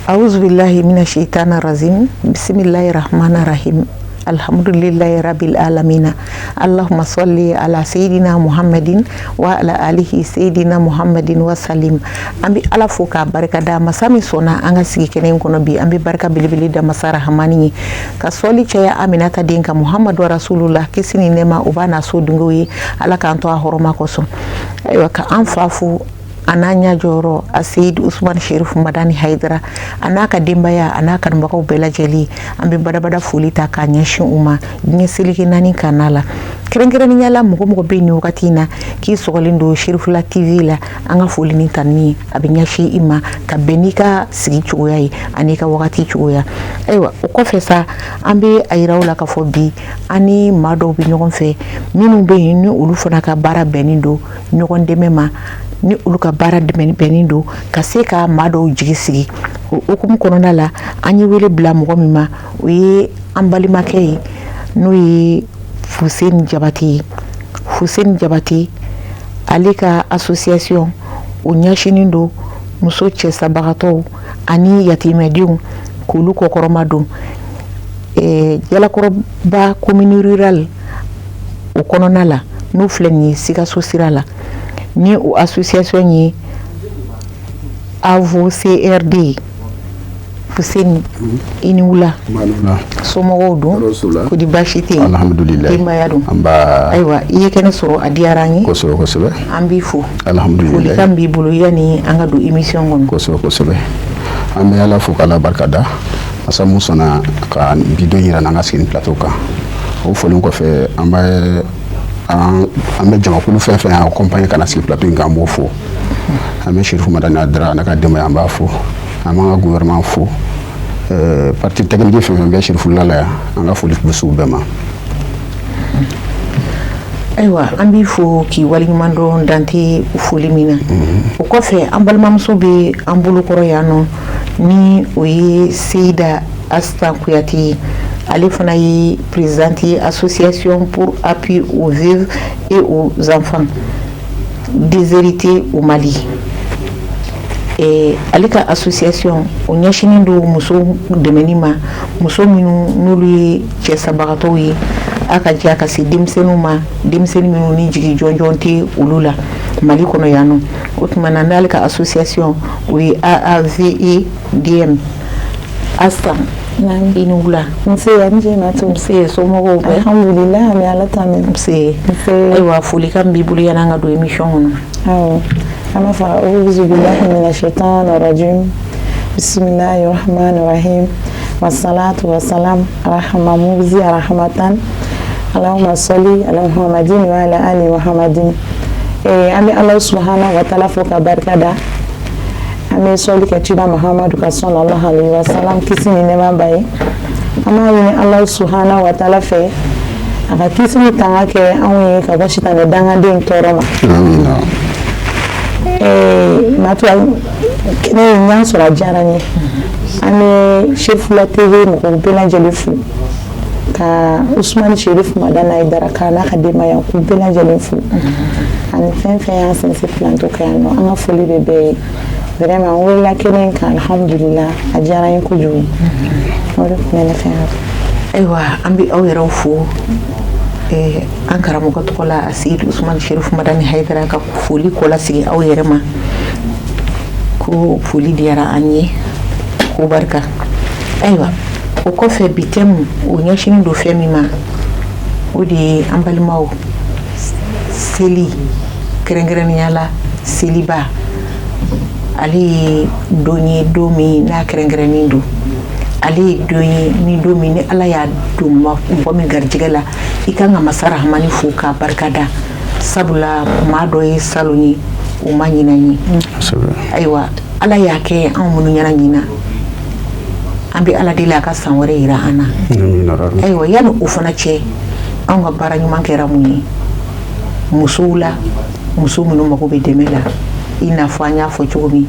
Auzubillahi mina shaitani rajim bisimilahi rahmani rahim alhamdulillahi rabbil alamina allahumma salli ala sayyidina muhammadin wa ala alihi sayyidina muhammadin wa salim. An bɛ Ala fo k'a barika da, masa min sɔnna an ka sigi kɛnɛ in kɔnɔ bi. An bɛ barika belebele da masa rahamani ye, ka sɔli caya Aminata den kan, Muhammadu rasulullah, kisi ni nɛɛma o b'a n'a so dungew ye. Ala k'an to a hɔrɔma kosɔn. Ayiwa, ka an fa fo, a n'a ɲɛ jɔyɔrɔ, a Seyid Usman Sherif Madani Hayidara, a n'a ka denbaya, a n'a kanubagaw bɛɛ lajɛlen. An bɛ badabada foli ta k'a ɲɛsin u ma diɲɛ seleke naani kanna la, kɛrɛnkɛrɛnnenya la mɔgɔ mɔgɔ bɛ nin wagati in na k'i sɔgɔlen don Serifula TV la. An ka foli ni tanuni a bɛ ɲɛsin i ma ka bɛn n'i ka sigi cogoya ye ani ka wagati cogoya. Ayiwa, o kɔfɛ sa, an bɛ a yira aw la k'a fɔ bi an ni maa dɔw bɛ ɲɔgɔn fɛ, minnu bɛ yen ni olu fana ka baara bɛnnen don ɲɔgɔn dɛmɛ ma, ni olu ka baara bɛnnen don ka se ka maa dɔw jigi sigi. O hukumu kɔnɔna la, an ye wele bila mɔgɔ min ma, o ye an balimakɛ ye, n'o ye Fuseni Jabate ye. Fuseni Jabate, ale ka association o ɲɛsinnen don muso cɛsabagatɔw ani yatimɛdenw k'olu kɔkɔrɔma don Jalakɔrɔba commune rurale o kɔnɔna la, n'o filɛ nin ye Sikaso sira la, ni o association ye AVOCRD ye. Fuseni, i ni wula. Somɔgɔw dun? Ko di, baasi tɛ yen? Alhamdulilayi. Denbaya dun? Ayiwa, i ye kɛnɛ sɔrɔ, a diyara an ye. Kosɛbɛ kosɛbɛ. An b'i fo. Alhamdulilayi. Folikan b'i bolo yanni an ka don émission kɔnɔ? Kosɛbɛ kosɛbɛ. An bɛ Ala fo k'Ala barika da, masa mun sɔnna ka bi don yira n'an ka sigi plateau kan. O foli kɔfɛ, an bɛ jamakulu fɛn fɛn y'an accompagner ka na sigi plateau in kan, an b'o fo. An bɛ Serifu Madani Hayidara n'a ka denbaya, an b'a fo. An b'an ka gouvernement fo, partie technique fɛn fɛn bɛ Serifula la yan, an ka foli bɛ s'u bɛɛ ma. Ayiwa, an b'i fo k'i waleɲuman dɔn dante foli min na. O kɔfɛ, an balimamuso bɛ an bolokɔrɔ yan nɔ, ni o ye Seyida Astan Kuyate ye. Ale fana ye présidente ye association pour appui aux veuves et aux enfants déshérités au Mali. Ale ka association o ɲɛsinnen don muso dɛmɛni ma, muso minnu n'olu ye cɛsabagatɔw ye, a ka diya ka se denmisɛnninw ma, denmisɛnnin minnu ni jigi jɔnjɔn tɛ olu la Mali kɔnɔ yan nɔ. O tuma na, n'ale ka association o ye AAVEDM. Astan, i ni wula. Nse, a ni ce Matu. Nse, somɔgɔw bɛɛ? Alhamdulilah, an bɛ Ala tanu. Nse. Nse. Ayiwa, folikan b'i bolo yanni an ka don émission kɔnɔ? Awɔ, an b'a fɔ auzu billahi mina shaitani rajim, bisimilahi rahmani rahim, wasalatu wasalam rahma muzi rahmatan, allahumma salli ala muhammadin wa ala ali muhammadin. An bɛ Ala subhanahu wa taala fo ka barika da. An bɛ sɔli kɛ ciba Muhamadu ka sallallahu alaihi wa sallam, kisi ni nɛɛma b'a ye. An b'a ɲini Ala subhanahu wa taala fɛ a ka kisi ni tanga kɛ anw ye ka bɔ sitanɛ dangaden tɔɔrɔ ma. Amina. Matu, kɛnɛ in y'an sɔrɔ, a diyara n ye. An bɛ Serifula TV mɔgɔw bɛɛ lajɛlen fo, ka Usumani Serif Madani Hayidara k'a n'a ka denbaya, k'u bɛɛ lajɛlen fo, ani fɛn fɛn y'an sinsin plateau kan yan nɔ, an ka foli bɛ bɛɛ ye. Vraiment, an welela kɛnɛ in kan, alhamdulillah, a diyara n ye kojugu. O de tun bɛ ne fɛ yan. Ayiwa, an bɛ aw yɛrɛw fo an karamɔgɔ tɔgɔ la, Seyidi Usumani Serif Madani Hayidara, ka foli kɔlasigi aw yɛrɛ ma ko foli diyara an ye ko barika. Ayiwa, o kɔfɛ, bi thème o ɲɛsinnen don fɛn min ma, o de ye an balimaw, seli, kɛrɛnkɛrɛnnenya la seliba. Ale ye don ye, don min n'a kɛrɛnkɛrɛnnen don. Ale ye don ye ni don min ni Ala y'a don mɔgɔ min garijɛgɛ la, i kan ka masa rahamani fo k'a barika da, sabula maa dɔ ye salon ye, o ma ɲinan ye. Ayiwa, Ala y'a kɛ anw minnu ɲɛna ɲinan, an bɛ Ala deli a ka san wɛrɛ yira an na. Ayiwa, yanni o fana cɛ, anw ka baara ɲuman kɛra mun ye musow la, muso minnu mago bɛ dɛmɛ la, i n'a fɔ an y'a fɔ cogo min,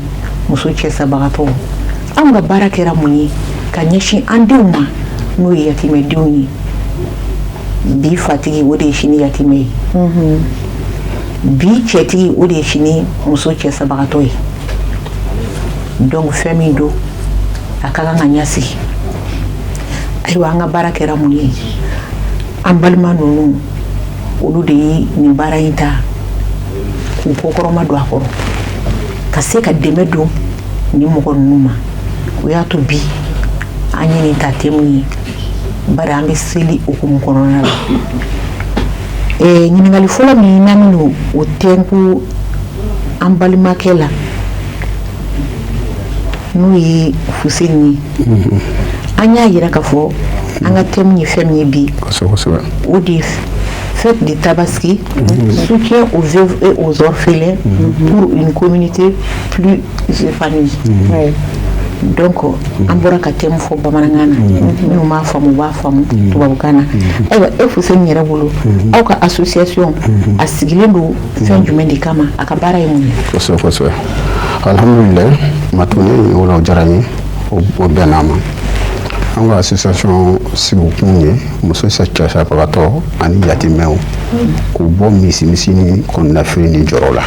muso cɛsabagatɔw? Anw ka baara kɛra mun ye ka ɲɛsin an denw ma, n'o ye yatimɛdenw ye? Bi fatigi, o de ye sini yatimɛ ye. Bi cɛtigi, o de ye sini muso cɛsabagatɔ ye. Donc fɛn min don A ka kan ka ɲɛsigi. Ayiwa, an ka baara kɛra mun ye? An balima ninnu, olu de ye nin baara in ta k'u kɔkɔrɔma don a kɔrɔ ka se ka dɛmɛ don nin mɔgɔ ninnu ma. O y'a to bi an ye nin ta thème ye, bari an bɛ seli hukumu kɔnɔna la. Ɲininkali fɔlɔ min n'an bɛna o tɛnku an balimakɛ la, n'o ye Fuseni ye, an y'a yira k'a fɔ an ka thème ye fɛn min ye bi, o de ye fête de Tabaski, soutien aux veuves et aux orphelins pour une communauté plus épanouie. Donc an bɔra ka thème fɔ bamanankan na, minnu m'a faamu u b'a faamu tubabukan na. Ayiwa, e Fuseni yɛrɛ bolo, aw ka association a sigilen don fɛn jumɛn de kama? A ka baara ye mun ye? Kosɛbɛ kosɛbɛ, alhamdulilayi. Matuni, o la o diyara n ye, o bɛnna ma. An ka association sigikun ye muso cɛsabagatɔ ani yatimɛw k'u bɔ misimisi ni kɔnɔnafili ni jɔrɔ la.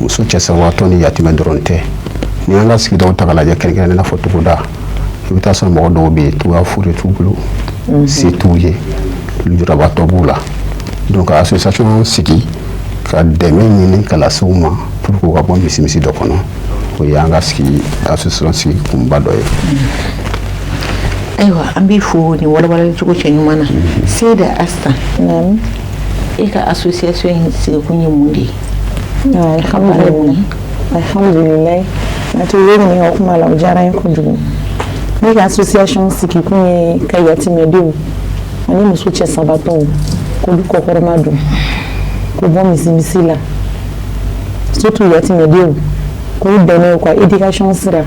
Muso cɛsabagatɔ ni yatimɛ dɔrɔn tɛ. Ni an ka sigidaw ta k'a lajɛ, kɛrɛnkɛrɛnnen i n'a fɔ togoda, i bɛ taa sɔrɔ mɔgɔ dɔw bɛ yen, togoya foyi t'u bolo, se t'u ye, lujurabatɔ b'u la. Donc association sigi ka dɛmɛ ɲini ka lase u ma pour que u ka bɔ misimisi dɔ kɔnɔ, o ye an ka sigi association sigi kunba dɔ ye. Ayiwa, an b'i fo nin walawalali cogo cɛ ɲuman na. Seyida Asta, e ka association in sigikun ye mun de ye? Alhamdulilayi, alhamdulilayi. Matu, i ye ɲininka o kuma la, o diyara n ye kojugu. Ne ka association sigikun ye ka yatimɛdenw ani muso cɛsabatɔw k'olu kɔkɔrɔma don k'u bɔ misimisi la, surtout yatimɛdenw, k'u dɛmɛ u ka éducation sira,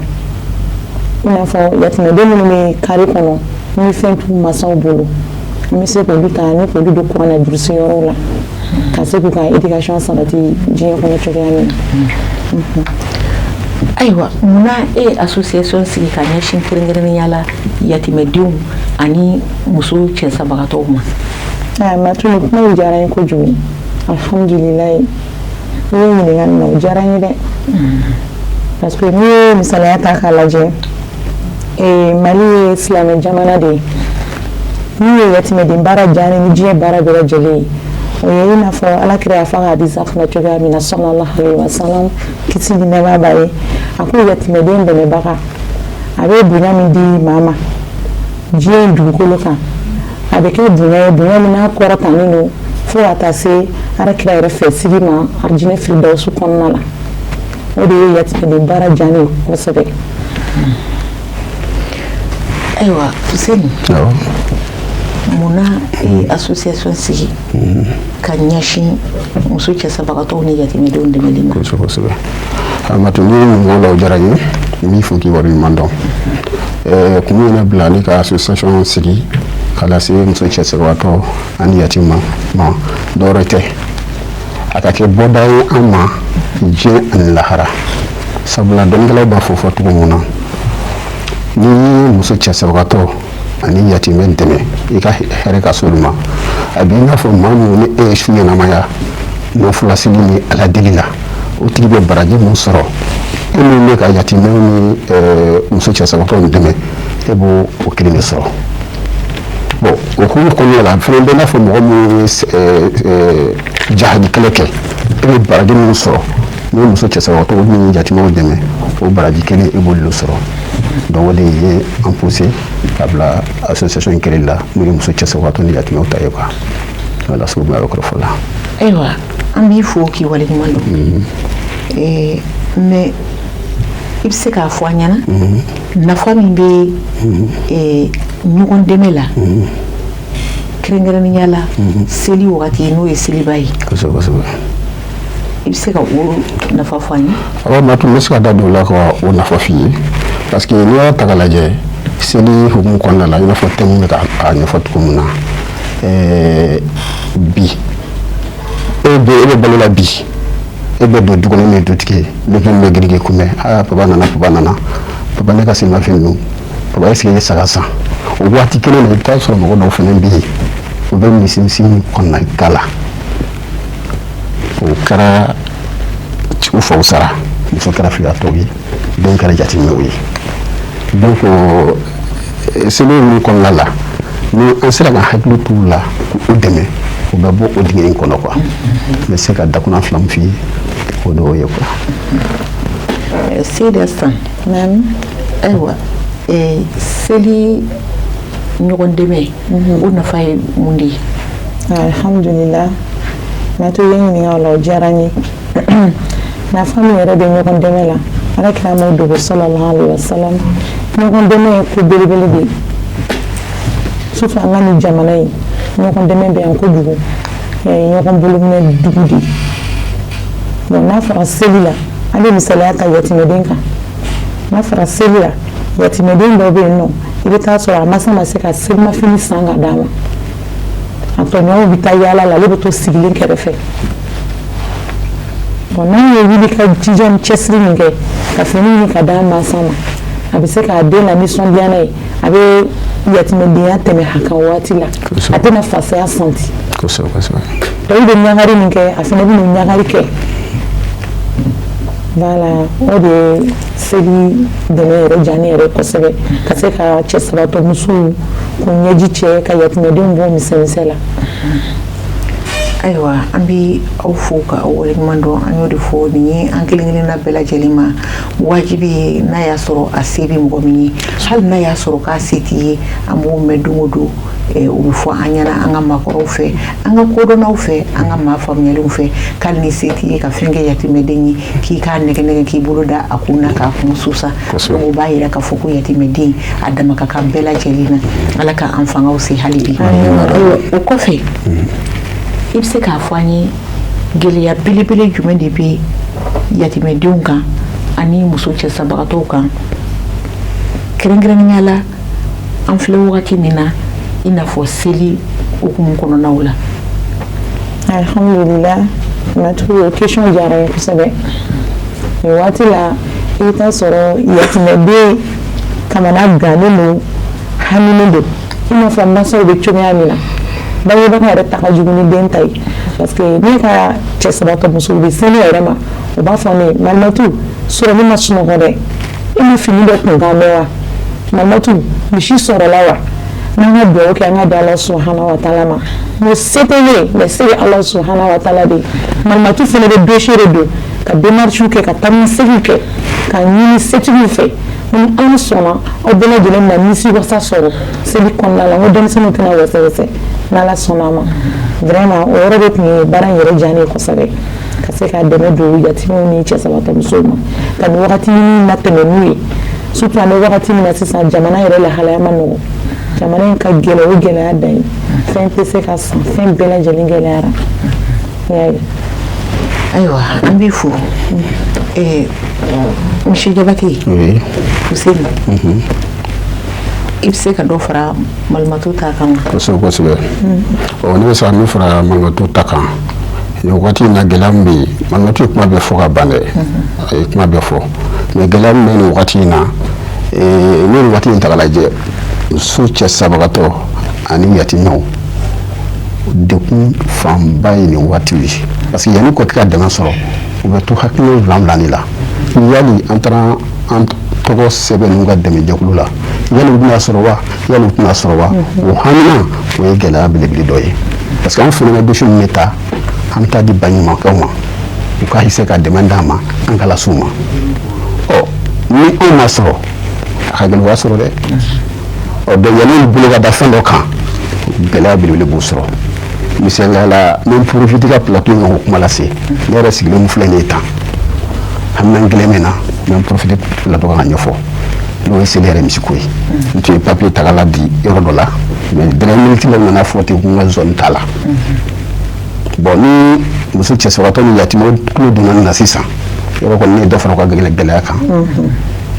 i n'a fɔ yatimɛden minnu bɛ carré kɔnɔ ni fɛn t'u masaw bolo, an bɛ se k'olu ta ni k'olu don kuranɛ durusi yɔrɔw la ka se k'u ka éducation sabati diɲɛ kɔnɔ cogoya min na. Ayiwa, munna e ye association sigi ka ɲɛsin kɛrɛnkɛrɛnnenya la yatimɛdenw ani muso cɛsabagatɔw ma? Matu, nin kuma in diyara n ye kojugu. Alhamdulilayi, i ye ɲininka nin na, o diyara n ye dɛ, parce que n'i ye misaliya ta k'a lajɛ, Mali ye silamɛ jamana de ye. N'u ye yatimɛden baara diya ni diɲɛ baara bɛɛ lajɛlen ye, o ye i n'a fɔ Ala kira y'a fɔ a ka hadisa kɔnɔ cogoya min na, sallallahu alaihi wa sallam, kisi ni nɛɛma b'a ye, a ko yatimɛden dɛmɛbaga, a bɛ bonya min di maa ma diɲɛ dugukolo kan, a bɛ kɛ bonya ye, bonya min n'a kɔrɔtanen don fo ka taa se Ala kira yɛrɛ fɛ sigi ma arijinɛ firidawusu kɔnɔna la. O de ye yatimɛden baara diya ne ye kosɛbɛ. Ayiwa, Fuseni, munna e ye association sigi ka ɲɛsin muso cɛsabagatɔw ni yatimɛdenw dɛmɛli ma? Kosɛbɛ kosɛbɛ. Matu, ni ɲininka o la, o diyara n ye. N b'i fo k'i waleɲuman dɔn. Kun min ye ne bila ne ka association sigi ka lase muso cɛsabagatɔ ani yatima ma, dɔwɛrɛ tɛ, a ka kɛ bɔda ye an ma diɲɛ ani lahara. Sabula dɔnnikɛlaw b'a fɔ fɔ cogo min na, n'i ye muso cɛsabagatɔ ani yatimɛ dɛmɛ, i ka hɛrɛ ka s'olu ma, a b'i n'a fɔ maa min ni e ye su ɲɛnamaya nafulaseli ni Ala deli la, o tigi bɛ baraji mun sɔrɔ, e min bɛ ka yatimɛw ni muso cɛsabagatɔw dɛmɛ, e b'o o kelen de sɔrɔ. Bon, o hukumu kɔnɔna la, a fana bɛ n'a fɔ mɔgɔ min ye jahadi kɛlɛ kɛ, e bɛ baraji min sɔrɔ n'i ye muso cɛsabagatɔw ni yatimɛw dɛmɛ, o baraji kelen e b'olu sɔrɔ. Donc o de ye an poussé ka bila association in kɛlɛli la, n'o ye muso cɛsabagatɔ ni yatimɛw ta ye quoi. Voilà, so bɛ kɔrɔfɔ la. Ayiwa, an b'i fo k'i waleɲuman dɔn. Mais i bɛ se k'a fɔ an ɲɛna nafa min bɛ ɲɔgɔn dɛmɛ la, kɛrɛnkɛrɛnnenya la seli wagati, n'o ye seliba ye? Kosɛbɛ kosɛbɛ. I bɛ se ka o nafa fɔ an ye? Awɔ, Matu, n bɛ se ka da don o la ka o nafa f'i ye, parce que n'i y'a ta k'a lajɛ seli hukumu kɔnɔna la, i n'a fɔ thème bɛ ka a ɲɛfɔ cogo min na, bi e bɛ balo la bi, e bɛ don du kɔnɔ, min ye dutigi ye, denmisɛnnin bɛ girin k'i kunbɛn: "Aa, papa nana, papa nana, papa, ne ka selimafɛn ninnu, papa, est ce que i ye saga san?" O waati kelen na, i bɛ taa sɔrɔ mɔgɔ dɔw fana bɛ yen, u bɛ misi kɔnɔna ga la. O kɛra u faw sara, muso kɛra filatɔw ye, denw kɛra jateminɛw ye. Donc seli ninnu kɔnɔna la, ni an sera ka hakili t'u la k'u dɛmɛ, u bɛ bɔ o dingɛ in kɔnɔ quoi. N bɛ se ka dakuna fila min f'i ye, o de y'o ye quoi. Seyida San. Naamu. Ayiwa, seli ɲɔgɔn dɛmɛ, o nafa ye mun de ye? Alhamdulillah, Matu ye ɲininka o la, o diyara n ye. Nafa min yɛrɛ bɛ ɲɔgɔn dɛmɛ la, Ala kira m'o dogo, sallallahu alaihi wasallam. Ɲɔgɔn dɛmɛ ye ko belebele de ye, surtout an ka nin jamana in, ɲɔgɔn dɛmɛ bɛ yan kojugu, ɲɔgɔn bolominɛ dugu de ye. Bon, n'a fɔra seli la, an bɛ misaliya ta yatimɛden kan. N'a fɔra seli la, yatimɛden dɔw bɛ yen nɔ, i bɛ taa sɔrɔ a masa ma se ka selimafini san ka d'a ma, a tɔɲɔgɔnw bɛ taa yaala la, ale bɛ to sigilen kɛrɛfɛ. Bon, n'an ye wuli ka jija ni cɛsiri min kɛ ka fini ɲini ka d'a mansa ma, a bɛ se k'a den la nisɔndiya n'a ye, a bɛ yatimɛdenya tɛmɛ a kan waati la, a tɛna fasaya santi. kosɛbɛ kosɛbɛ Tɔw bɛ ɲagari min kɛ, a fana bɛ n'o ɲagari kɛ. Voilà, o de ye seli dɛmɛ yɛrɛ diya ne yɛrɛ kosɛbɛ, ka se ka cɛsabatɔ musow k'u ɲɛji cɛ, ka yatimɛdenw bɔ misɛnmisɛn la. Ayiwa, an bɛ aw fo ka aw waleɲuman dɔn. An y'o de fɔ, nin ye an kelen kelenna bɛɛ lajɛlen ma wajibi ye. N'a y'a sɔrɔ a se bɛ mɔgɔ min ye, hali n'a y'a sɔrɔ k'a se t'i ye, an b'o mɛn don o don, o bɛ fɔ an ɲɛna an ka maakɔrɔw fɛ, an ka kodɔnnaw fɛ, an ka maa faamuyalenw fɛ, k'hali ni se t'i ye ka fɛn kɛ yatimɛden ye, k'i k'a nɛgɛ nɛgɛ, k'i bolo da a kun na k'a kun susa. Donc o b'a yira k'a fɔ ko yatimɛden a dama ka kan bɛɛ lajɛlen na. Ala ka an fangaw se hali bi. Ayiwa, o kɔfɛ, i bɛ se k'a fɔ an ye gɛlɛya belebele jumɛn de bɛ yatimɛdenw kan ani muso cɛsabagatɔw kan, kɛrɛnkɛrɛnnenya la an filɛ wagati min na, i n'a fɔ seli hukumu kɔnɔnaw la? Alhamdulillah, Matu, o question diyara n ye kosɛbɛ. Nin waati la, i bɛ taa sɔrɔ yatimɛden kamana gannen don, haminen don, i n'a fɔ mansaw bɛ cogoya min na. Bangebaga yɛrɛ ta ka jugu ni den ta ye, parce que ne ka cɛsabatɔ musow bɛ se ne yɛrɛ ma, u b'a fɔ ne Malimatu, sɔrɔ ne ma sunɔgɔ dɛ, e ma fini dɔ kun kan mɛn wa? Malimatu, misi sɔrɔla wa? N'an ka dugawu kɛ, an ka da Ala subahana wa taala ma. N ko se tɛ ne ye, mais se bɛ Ala subahana wa taala de ye. Malimatu fana bɛ dossier de don ka démarche kɛ, ka taa ni segin kɛ, ka ɲini setigiw fɛ. Ni Ala sɔnna, aw bɛɛ lajɛlen bɛna nimisi wasa sɔrɔ seli kɔnɔna la. N ko denmisɛnninw tɛna wɛsɛ wɛsɛ n'Ala sɔnna a ma. Vraiment, o yɔrɔ de tun ye baara in yɛrɛ diya ne ye kosɛbɛ, ka se ka dɛmɛ don yatimɛw ni cɛsabatɔ musow ma, ka nin wagati latɛmɛ n'u ye, surtout an bɛ wagati min na sisan, jamana yɛrɛ lahalaya ma nɔgɔn, jamana in ka gɛlɛn, o gɛlɛya dan ye, fɛn tɛ se ka san, fɛn bɛɛ lajɛlen gɛlɛyara, i y'a ye. Ayiwa, an b'i fo, monsieur Jabate. Oui. Fuseni, i bɛ se ka dɔ fara Malimatu ta kan wa? Kosɛbɛ kosɛbɛ. Ɔ, ne bɛ se ka min fara Malimatu ta kan nin waati in na, gɛlɛya min bɛ yen, Malimatu ye kuma bɛɛ fɔ ka ban dɛ, a ye kuma bɛɛ fɔ, mais gɛlɛya min bɛ nin waati in na, ne nin waati in ta k'a lajɛ, muso cɛ sabagatɔ ani yatimɛw dekun fanba ye nin waatiw ye, parce que yanni kɔ ka dɛmɛ sɔrɔ, u bɛ to hakilina bilan bilani la. Yali an taara an tɔgɔ sɛbɛn n'u ka dɛmɛ jɛkulu la, yali u bɛna sɔrɔ wa, yali u tɛna sɔrɔ wa? O hamina, o ye gɛlɛya belebele dɔ ye, parce que an fana ka dossier min bɛ ta, an bɛ taa di baɲumankɛw ma, u ka se ka dɛmɛ d'an ma, an ka las'u ma. Ɔ, ni anw ma sɔrɔ, a ka gɛlɛn o ka sɔrɔ dɛ. Ɔ, donc yanni olu bolo ka da fɛn dɔ kan, gɛlɛya belebele b'u sɔrɔ. Misaliya la, n bɛ profiter ka plateau in kan k'o kuma lase. Ne yɛrɛ sigilen min filɛ nin ye tan, hamina kelen min na, n bɛ profiter plateau kan ka ɲɛfɔ, n'o ye seli yɛrɛ misiko ye. N tun ye papier ta ka la di yɔrɔ dɔ la, mais dernière minute la, u nana fɔ ten ko n ka zone t'a la. Bon, ni muso cɛsabatɔ ni yatimɛw tulo donna nin na sisan, yɔrɔ kɔni ne ye dɔ fara u ka gɛlɛya kan.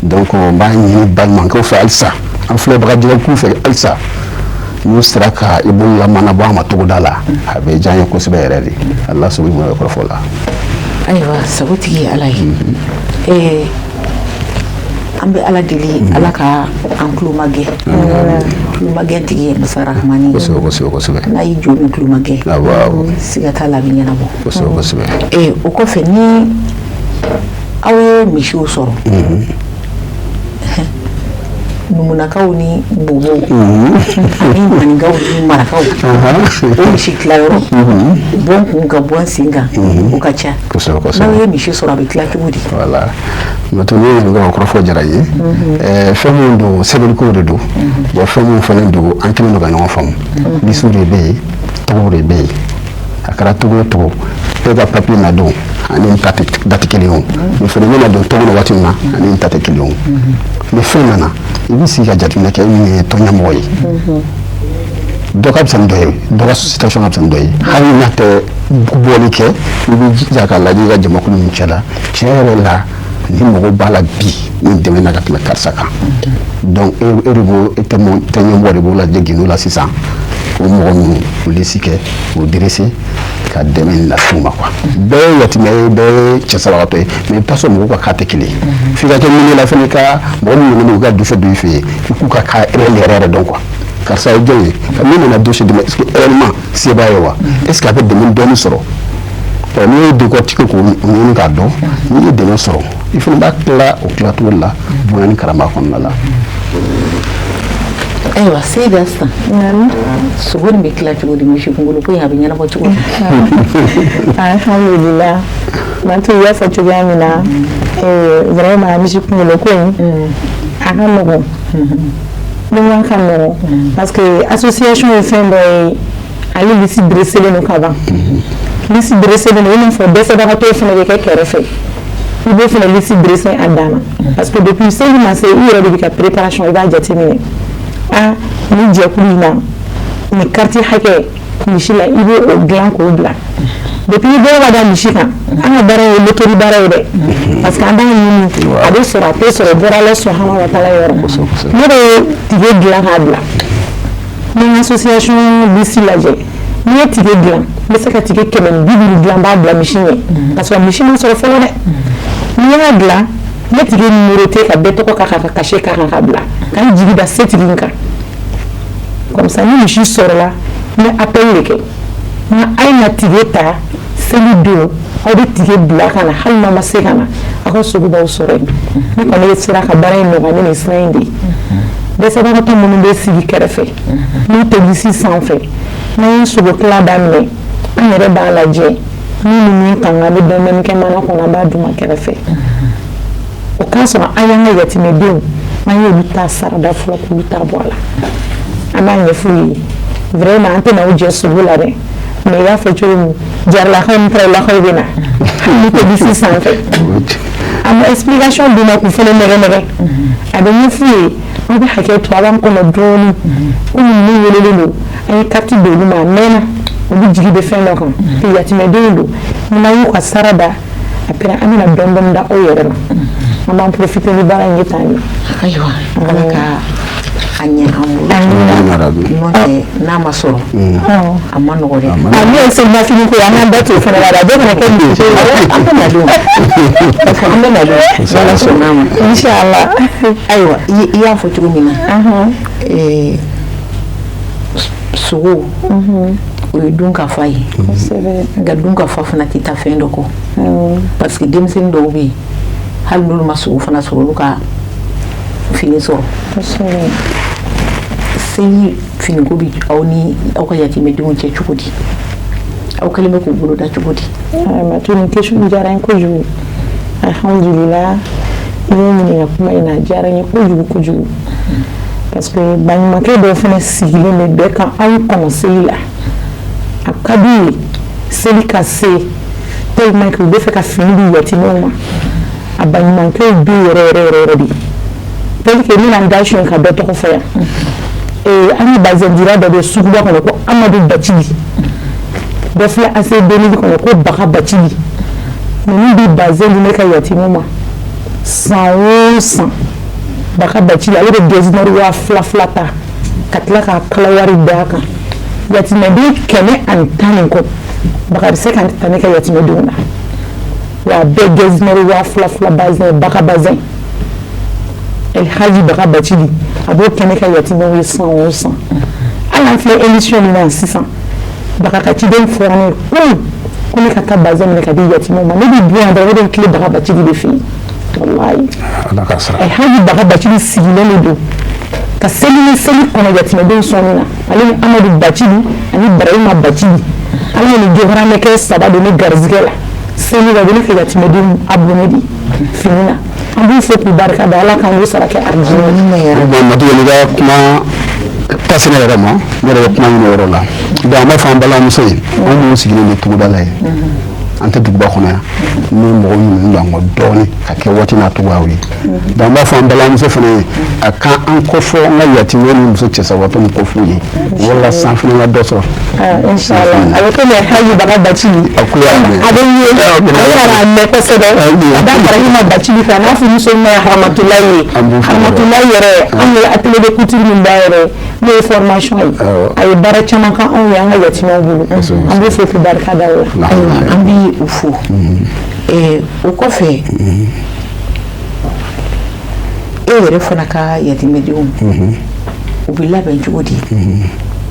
Donc n b'a ɲini balimakɛw fɛ halisa, an filɛbaga jɛkulu fɛ halisa, n'u sera ka i bolo lamana bɔ an ma togoda la, a bɛ diya n ye kosɛbɛ yɛrɛ de. Ala sago i bɛ kɔrɔfɔ la. Ayiwa, sagotigi ye Ala ye. An bɛ Ala deli, Ala ka an tulomagɛn. Tulomagɛn tigi ye masa Rahamani ye. Kosɛbɛ kosɛbɛ kosɛbɛ. N'a y'i jɔ min tulomagɛn, awɔ siga t'a la, a bɛ ɲɛnabɔ. Kosɛbɛ kosɛbɛ. O kɔfɛ, ni aw ye misiw sɔrɔ, Numunakaw ni bobow ani maninkaw ni marakaw, o misi tilayɔrɔ, bɔ n kun ka bɔ n sen kan, o ka ca. Kosɛbɛ kosɛbɛ. N'aw ye misi sɔrɔ, a bɛ tila cogo di? Voilà, Mato, ne ye ɲininka, o kɔrɔfɔ diyara n ye. Fɛn min don, sɛbɛnniko de don. Bon, fɛn min fana don, an kɛlen don ka ɲɔgɔn faamu. Lisiw de bɛ yen, tɔgɔw de bɛ yen. A kɛra togo o togo, e ka papiye na don ani n ta tɛ da tɛ kelen ye. O nin fana bɛna don tɔgɔ la waati min na, ani n ta tɛ kelen ye. O ni fɛn nana, i bɛ sigi ka jateminɛ kɛ. E min ye tɔn ɲɛmɔgɔ ye, dɔ ka fisa ni dɔ ye, dɔ ka situation ka fisa ni dɔ ye. Hali n'a tɛ bɔli kɛ, i bɛ jija k'a lajɛ i ka jamakulu min cɛ la. Tiɲɛ yɛrɛ la, ni mɔgɔ b'a la bi ni dɛmɛ na ka tɛmɛ karisa kan, donc e de b'o, e tɛ tɛ ɲɛmɔgɔ de b'o lajɛ gindo la sisan, k'o mɔgɔ ninnu o lisi kɛ, k'o dresser, ka dɛmɛ in lase u ma quoi. Bɛɛ ye yatimɛ ye, bɛɛ ye cɛsabagatɔ ye, mais i bɛ taa sɔrɔ mɔgɔw ka cas tɛ kelen ye. F'i ka kɛ milieu la fɛnɛ, ka mɔgɔ minnu bɛ u ka dossier don i fɛ yen, i k'u ka cas réel yɛrɛ yɛrɛ dɔn quoi. Karisa ye jɔn ye? Min nana dossier d'i ma, est ce que réellement se b'a ye wa? Est ce que a bɛ dɛmɛ dɔɔni sɔrɔ? Ɔ, n'i y'o décortiquer k'o ɲini k'a dɔn, n'i ye dɛmɛ sɔrɔ, i fana b'a tila o tilacogo la, bonya ni karama kɔnɔna la. Ayiwa, Seyida, sisan sogo nin bɛ tila cogo di? Misi kunkolo ko in, a bɛ ɲɛnabɔ cogo di? Alhamdulillah, Mantu, i y'a fɔ cogoya min na, vraiment misi kunkolo ko in, a ka nɔgɔn. Ni n ka nɔgɔn, parce que association ye fɛn dɔ ye, ale liste dressé don ka ban. Liste dressé don, i n'a fɔ dɛsɛbagatɔw fana bɛ kɛ kɛrɛfɛ, i b'o fana liste dressé a dan na, parce que depuis seli ma se, i yɛrɛ de bɛ ka préparation. I b'a jateminɛ, ah, nin jɛkulu in na, nin carte hakɛ misi la, i b'o dilan k'o bila. Depuis i bolo ka da misi kan, an ka baara ye loterie baara ye dɛ, parce que an b'a ɲini, a bɛ sɔrɔ, a tɛ sɔrɔ, bɔra Ala subahana wa taala yɔrɔ. Ne bɛ ticket dilan k'a bila. Ni n ka association liste lajɛ, n'i ye ticket dilan, n bɛ se ka ticket 150 dilan, n b'a bila misi ɲɛ, parce que misi ma sɔrɔ fɔlɔ dɛ. Ni n y'a dilan, n bɛ ticket numéroté ka bɛɛ tɔgɔ k'a kan, ka cachet k'a kan, ka bila, ka n jigi da setigi in kan. Comme ça, ni misi sɔrɔla, n bɛ appel de kɛ n ka a ye na ticket ta seli don, aw bɛ ticket bila ka na, hali n'aw ma se ka na, aw ka sogo b'aw sɔrɔ yen. Ne kɔni sera ka baara in nɔgɔya ne nin sira in de ye. Dɛsɛbagatɔ minnu bɛ sigi kɛrɛfɛ, n'u tɛ liste sanfɛ, n'an ye sogo tila daminɛ, an yɛrɛ b'a lajɛ min ni min kan, an bɛ dɔɔnin dɔɔnin kɛ mana kɔnɔ, an b'a d'u ma kɛrɛfɛ. O k'a sɔrɔ an y'an ka yatimɛdenw, an y'olu ta sarada fɔlɔ, k'olu ta bɔ a la. An b'a ɲɛf'u ye, vraiment an tɛna aw jɛ sogo la dɛ, mais i b'a fɔ cogo min, jaralakaw ni tarawelelakaw bɛ na, hali n'u tɛ liste sanfɛ, an bɛ explication d'u ma k'u fana nɛgɛ nɛgɛ. A bɛ ɲɛf'u ye, aw bɛ hakɛ to, a b'an kɔnɔ dɔɔnin, komi ninnu welelen don, an ye carte d'olu ma, a mɛnna, olu jigi bɛ fɛn dɔ kan, yatimɛdenw don. N'an y'u ka sara da, après an bɛna dɔɔnin dɔɔnin da aw yɛrɛ ma. An b'an profiter ni baara in ye tan de. Ayiwa, Ala ka a ɲɛ an bolo, n'o tɛ n'a ma sɔrɔ, a ma nɔgɔ dɛ. A ne ye selimafini ko ye, an k'an da t'o fana la dɛ, a bɛɛ kana kɛ misi ye. An bɛ na don, parce que an bɛ na don n'Ala sɔnn'a ma. Inshallah. Ayiwa, i y'a fɔ cogo min na, sogo, o ye dun ka fa ye, nka dun ka fa fana tɛ taa fɛn dɔ kɔ, parce que denmisɛnnin dɔw bɛ yen, hali n'olu ma sogo fana sɔrɔ, olu ka fini sɔrɔ. Seli finiko bɛ aw ni aw ka yatimɛdenw cɛ cogo di? Aw kɛlen bɛ k'u bolo da cogo di? Matu, nin question diyara n ye kojugu. Alhamdulillah, i ye n ɲininka kuma in na, a diyara n ye kojugu kojugu, parce que baɲumankɛ dɔw fana sigilen bɛ bɛɛ kan anw kɔnɔ seli la. A ka d'u ye seli ka se, tellement que u bɛ fɛ ka fini di yatimɛw ma. A baɲumankɛw bɛ yɛrɛ yɛrɛ yɛrɛ yɛrɛ de, tel que n bɛna n da suɲɛ ka dɔ tɔgɔ fɔ yan. An ka bazɛndira dɔ bɛ suguba kɔnɔ ko Amadu Bacili, dɔ filɛ AC 2000 kɔnɔ ko Baga Bacili. Ninnu bɛ bazɛn di ne ka yatimɛw ma san o san. Baga Bacili, ale bɛ getzner 2000 2000 ta ka tila k'a kala wari d'a kan. Yatimɛden 110 nin kɔ, Baga bɛ se ka ta ne ka yatimɛdenw na wa, a bɛɛ getzner 2000 2000 bazɛn. Baga bazɛn, Elhaji Baga Bacili, a b'o kɛ ne ka yatimɛw ye san o san. Hali an filɛ émission min na sisan, Baga ka ciden fɔra ne ye kunun ko ne ka taa bazɛn minɛ ka di yatimɛw ma. Ne bɛ bɔ yan dɔrɔn, ne bɛ n tilen Baga Bacili de fɛ yen, walayi. Ala ka sara. Elhaji Baga Bacili sigilen de don. Ka seli ni seli kɔnɔ yatimɛdenw sɔnni na, ale ni Amadu Bacili ani Barahima Bacili. Ala ye nin jɔharamɛkɛ saba don ne garizigɛ la seli la, u bɛ ne ka yatimɛdenw abonné de fini na. An b'u fo k'u barika da. Ala k'an k'u sara kɛ arijinɛ ye. Matu, i ka kuma ta se ne yɛrɛ ma, ne yɛrɛ bɛ kuma ɲini o yɔrɔ la. Donc an b'a fɔ an balimamuso ye, anw minnu sigilen bɛ togoda la yen, an tɛ duguba kɔnɔ yan, ni mɔgɔ minnu don an kɔ dɔɔnin ka kɛ waati n'a cogoyaw ye. Donc an b'a fɔ an balimamuso fana ye, a ka an kɔfɔ an ka yatimɛ ni muso cɛsabatɔ ni kɔf'u ye, walasa an fana ka dɔ sɔrɔ. Inshallah, a bɛ komi Alhaji Baga Bacili. A kulo y'a mɛn. A bɛ ye, a bɛ ka mɛn kosɛbɛ ka da Barahima Bacili fɛ, a n'a furumuso ɲuman ye Haramatulayi ye. An b'u fo. Haramatulayi yɛrɛ, an ye atelier de couture min dayɛlɛ, n'o ye formation ye, a ye baara caman kan anw ye an ka yatimɛw bolo. An b'u fo k'u barika da o la. Ayiwa, an bi u fo. O kɔfɛ, e yɛrɛ fana ka yatimɛdenw, u bɛ labɛn cogo di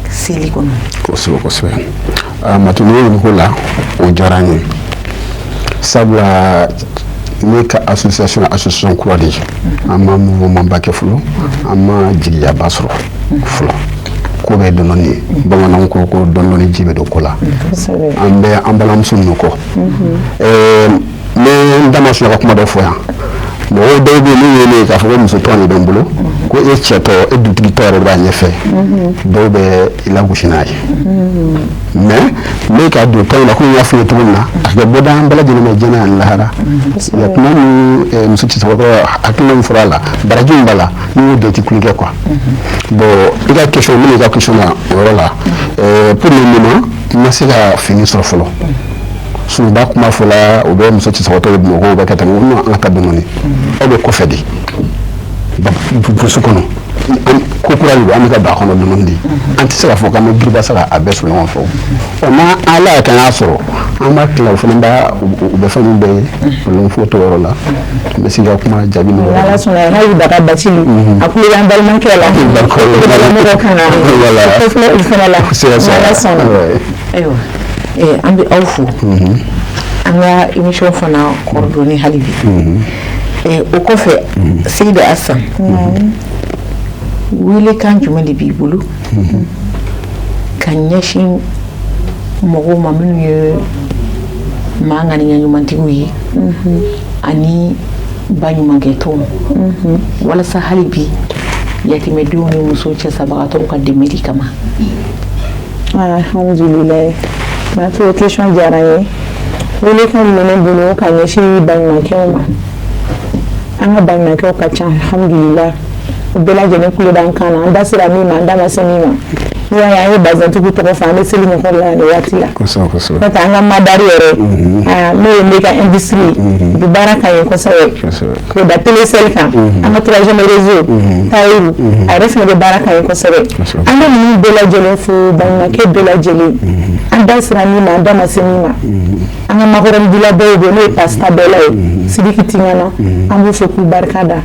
seli kɔnɔ? Kosɛbɛ, kosɛbɛ. Matu, ni ye ko la, o diyara n ye, sabula ne ka association ye association kura de ye. An ma mouvement ba kɛ fɔlɔ, an ma jigiyaba sɔrɔ fɔlɔ. Ko bɛɛ dɔɔnin ye, bamananw ko ko dɔɔnin dɔɔnin ji bɛ don ko la. An bɛ an balimamuso ninnu kɔ. Ne n da ma sɔn ka kuma dɔ fɔ yan. Mɔgɔw dɔw bɛ yen, n'u ye ne ye k'a fɔ ko muso tɔn de bɛ n bolo, ko e cɛ tɔ, e dutigi tɔ yɛrɛ b'a ɲɛfɛ, dɔw bɛ i lagosi n'a ye. Mais ne ka don tɔn in na, komi n y'a f'i ye cogo min na, a kɛ bɔda an bɛɛ lajɛlen ma diɲɛ ani lahara. Kuma ni muso cɛsabakɔrɔ, hakilina min fɔra a la, baraji min b'a la, n'i y'o dɔn, i tɛ kulonkɛ quoi. Bon, i ka question, n bɛna i ka question na o yɔrɔ la. Pour le moment, n ma se ka fini sɔrɔ fɔlɔ. Sunuba kuma fɔla, u bɛ muso cɛsabatɔ ye Bamakɔ, u bɛ kɛ tan. Non, an ka taa dɔɔnin, aw bɛ kɔfɛ de, burusi kɔnɔ, ko kura de don, an bɛ ka don a kɔnɔ dɔɔnin de. An tɛ se k'a fɔ k'an bɛ giriba sa k'a bɛɛ sɔrɔ ɲɔgɔn fɛ. Ɔ, n'an Ala y'a kɛ an y'a sɔrɔ, an b'a tila, o fana b'a u bɛ fɛn min bɛɛ ye, problème foyi t'o yɔrɔ la. N bɛ se ka kuma jaabi n'o yɔrɔ Ala sɔnna, Alhaji Baga Bacili, a kulo b'an balimakɛ la, mɔgɔ kana o filɛ u fana la, n'Ala sɔnna. Ayiwa, an bɛ aw fo, an ka émission fana kɔrɔ dɔɔni hali bi. O kɔfɛ, Seyidi Asan, welekan jumɛn de b'i bolo ka ɲɛsin mɔgɔw ma minnu ye maa ŋaniya ɲumantigiw ye ani baɲumankɛtɔnw, walasa hali bi yatimɛdenw ni muso cɛsabagatɔw ka dɛmɛ di kama? Alhamdulilayi, Matu, o question diyara n ye. Welekan min bɛ ne bolo ka ɲɛsin baɲumankɛw ma, an ka baɲumankɛw ka ca, alhamdulilah, u bɛɛ lajɛlen kulo b'an kan na. An da sera min ma, an da ma se min ma. N'i y'a ye an ye bazɛntigiw tɔgɔ fɔ, an bɛ seli min kɔrɔ la nin waati la. Kosɛbɛ, kosɛbɛ. N'o tɛ, an ka madari yɛrɛ, n'o ye ne ka industrie ye, u bɛ baara ka ɲɛ kosɛbɛ. K'o da Telecel kan, an ka troisième réseau Tayiru, a yɛrɛ fana bɛ baara ka ɲɛ kosɛbɛ. An bɛ ninnu bɛɛ lajɛlen fo, baɲumankɛ bɛɛ lajɛlen. An da sera min ma, an da ma se min ma. An ka makɔrɔni dila dɔw bɛ yen, n'o ye pasta bɛɛla ye, Sidiki Tingana, an b'u fo k'u barika da.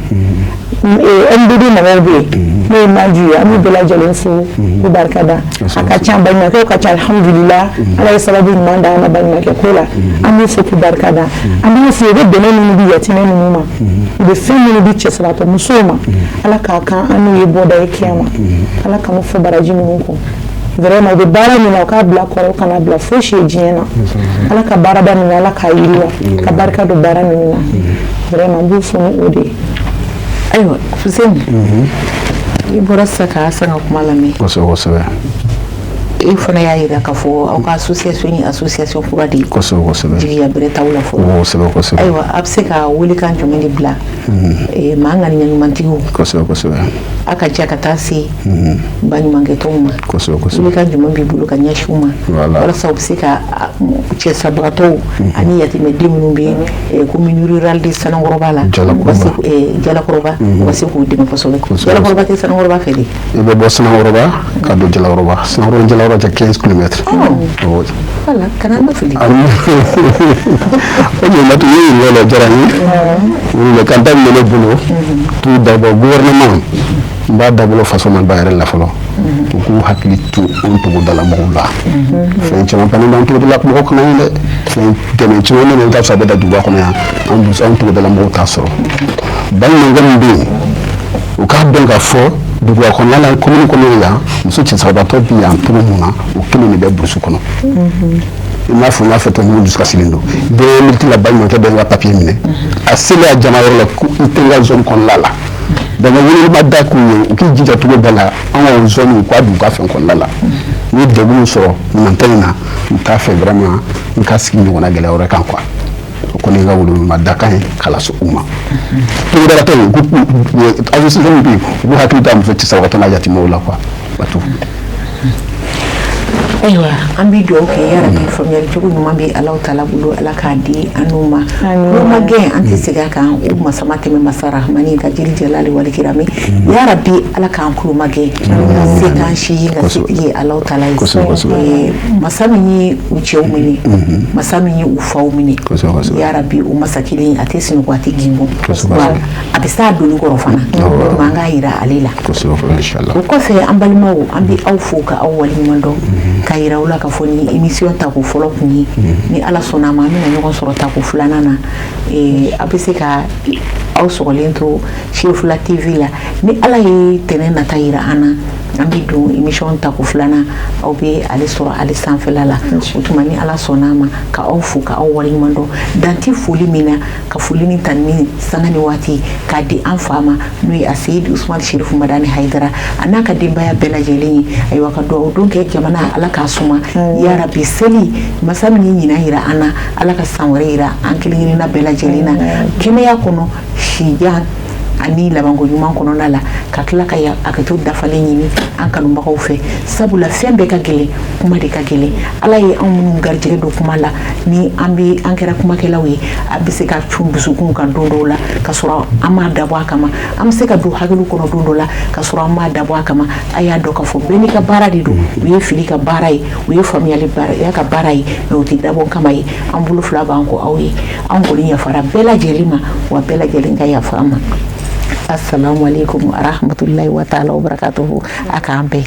MDD mɔgɔw bɛ yen, n'o ye Maju ye, an b'u bɛɛ lajɛlen fo k'u barika da. A ka ca, baɲumankɛw ka ca, alhamdulillah. Ala ye sababu ɲuman d'an ma baɲumankɛ ko la. An b'u fo k'u barika da. An b'u fo, u bɛ dɛmɛ minnu di yatimɛ ninnu ma, u bɛ fɛn minnu di cɛsabatɔ musow ma, Ala k'a kan an n'u ye bɔda ye kiyama. Ala k'an fɔ baraji minnu kɔ. Vraiment, u bɛ baara min na, u k'a bila kɔrɔ, u kana bila fosi ye diɲɛ na. Ala ka baarada min, Ala k'a yiriwa ka barika don baara ninnu na. Vraiment, n b'u fo ni o de ye. Ayiwa, Fuseni, i bɔra sisan ka Asan ka kuma lamɛn. Kosɛbɛ, kosɛbɛ. E fana y'a jira k'a fɔ aw ka association ye association kura de ye. Kosɛbɛ, kosɛbɛ. Jigiya bɛrɛ t'aw la fɔlɔ. Kosɛbɛ, kosɛbɛ. Ayiwa, a bɛ se ka welekan jumɛn de bila maa ŋaniya ɲumantigiw, Kosɛbɛ, kosɛbɛ. a ka ca ka taa se baɲumankɛtɔnw ma? Kosɛbɛ, kosɛbɛ. Welekan jumɛn b'i bolo ka ɲɛsin u ma, walasa u bɛ se ka cɛsabagatɔw ani yatimɛden minnu bɛ commune rurale de Sanankɔrɔba la, Jalakɔrɔba, u ka se k'u dɛmɛ kosɛbɛ? Jalakɔrɔba tɛ Sanankɔrɔba fɛ de? I bɛ bɔ Sanankɔrɔba ka don Jalakɔrɔba. Sanankɔrɔba ni Jalakɔrɔba cɛ, 15 km. Voilà, kana n fili. O ɲɛ, Matu, i ye ɲininkali la, o diyara n ye. Welekan ta min bɛ ne bolo, tout d'abord gouvernement, n b'a dabɔ faso Maliba yɛrɛ la fɔlɔ, u k'u hakili to an togodala mɔgɔw la. Fɛn caman fana b'an togodala mɔgɔw kana ye dɛ. Fɛn dɛmɛ caman bɛ yen, i bɛ taa sɔrɔ a bɛ da duguba kɔnɔ yan, an togodala mɔgɔw t'a sɔrɔ. Baɲumankɛ min bɛ yen, u k'a dɔn k'a fɔ Duguba kɔnɔna la, commune kɔnɔ yan, muso cɛsabagatɔ bɛ yan cogo mun na, o kelen de bɛ brousse kɔnɔ. I n'a fɔ n y'a fɔ cogo min, dusukasilen don bɛɛ militi la, baɲumankɛ bɛ n ka papier minɛ, a selen a jama yɔrɔ la ko i tɛ n ka zone kɔnɔna la. Donc welema da k'u ye, u k'i jija cogo bɛɛ la, an ka zone, u k'a don u ka fɛn kɔnɔna la. N ye degun min sɔrɔ ɲinan in na, n t'a fɛ vraiment n ka sigi ɲɔgɔnna gɛlɛya wɛrɛ kan quoi. O kɔni ye n ka welewelema dakan ye k'a lase u ma. Togodalatɔw, u k'u association bɛ yen, u k'u hakili to a muso cɛsabagatɔ n'a yatimɛw la quoi, bato. Ayiwa, an bɛ dugawu kɛ yarabi, faamuyali cogo ɲuman bɛ Alahu taala bolo, Ala k'a di an n'u ma. N'o ma gɛn, an tɛ segin a kan, o masa ma tɛmɛ masa Rahamani ka jeli jalali wali kirami. Yarabi, Ala k'an tulo ma gɛn ka se k'an si ye, ka setigi ye Alahu taala ye. Masa min ye u cɛw minɛ, masa min ye u faw minɛ, yarabi, o masa kelen, a tɛ sunɔgɔ, a tɛ gingo, a bɛ s'a doni kɔrɔ fana. O tuma an k'a yira ale la. O kɔfɛ, an balimaw, an bɛ aw fo ka aw waleɲuman dɔn, ka yira aw la k'a fɔ ni émission tako fɔlɔ kun ye. Ni Ala sɔnna a ma, an bɛna ɲɔgɔn sɔrɔ tako filanan na. A bɛ se ka aw sɔgɔlen to Sefula TV la. Ni Ala ye tɛnɛ nata yira an na, an bɛ don émission tako filanan, aw bɛ ale sɔrɔ ale sanfɛla la. O tuma, ni Ala sɔnna a ma, ka aw fo ka aw waleɲuman dɔn, dan tɛ foli min na, ka foli ni tanuni sanga ni waati k'a di an fa ma, n'o ye a Seyidi Usumani Serifu Madani Hayidara, a n'a ka denbaya bɛɛ lajɛlen ye. Ayiwa, ka dugawu don kɛ jamana, Ala k'a suma yarabi. Seli masa min ye ɲinan yira an na, Ala ka san wɛrɛ yira an kelen kelenna bɛɛ lajɛlen na, kɛnɛya kɔnɔ, sijan ani labanko ɲuman kɔnɔna la, ka tila ka hakɛto dafalen ɲini an kanubagaw fɛ, sabula fɛn bɛɛ ka gɛlɛn, kuma de ka gɛlɛn. Ala ye anw minnu garijɛgɛ don kuma la, ni an bɛ an kɛra kumakɛlaw ye, a bɛ se ka cun dusukun kan don dɔw la ka sɔrɔ an m'a dabɔ a kama, an bɛ se ka don hakiliw kɔnɔ don dɔ la ka sɔrɔ an m'a dabɔ a kama. A y'a dɔn k'a fɔ bɛɛ n'i ka baara de don. U ye fili ka baara ye, u ye faamuyali baara ka baara ye, mais o tɛ dabɔ kama ye. An bolo fila b'an kɔ aw ye. An kɔni yafara bɛɛ lajɛlen ma, wa bɛɛ lajɛlen ka yafa an ma. Assalamu alaikum warahmatullahi wa ta'ala wabarakatuhu. A k'an bɛn.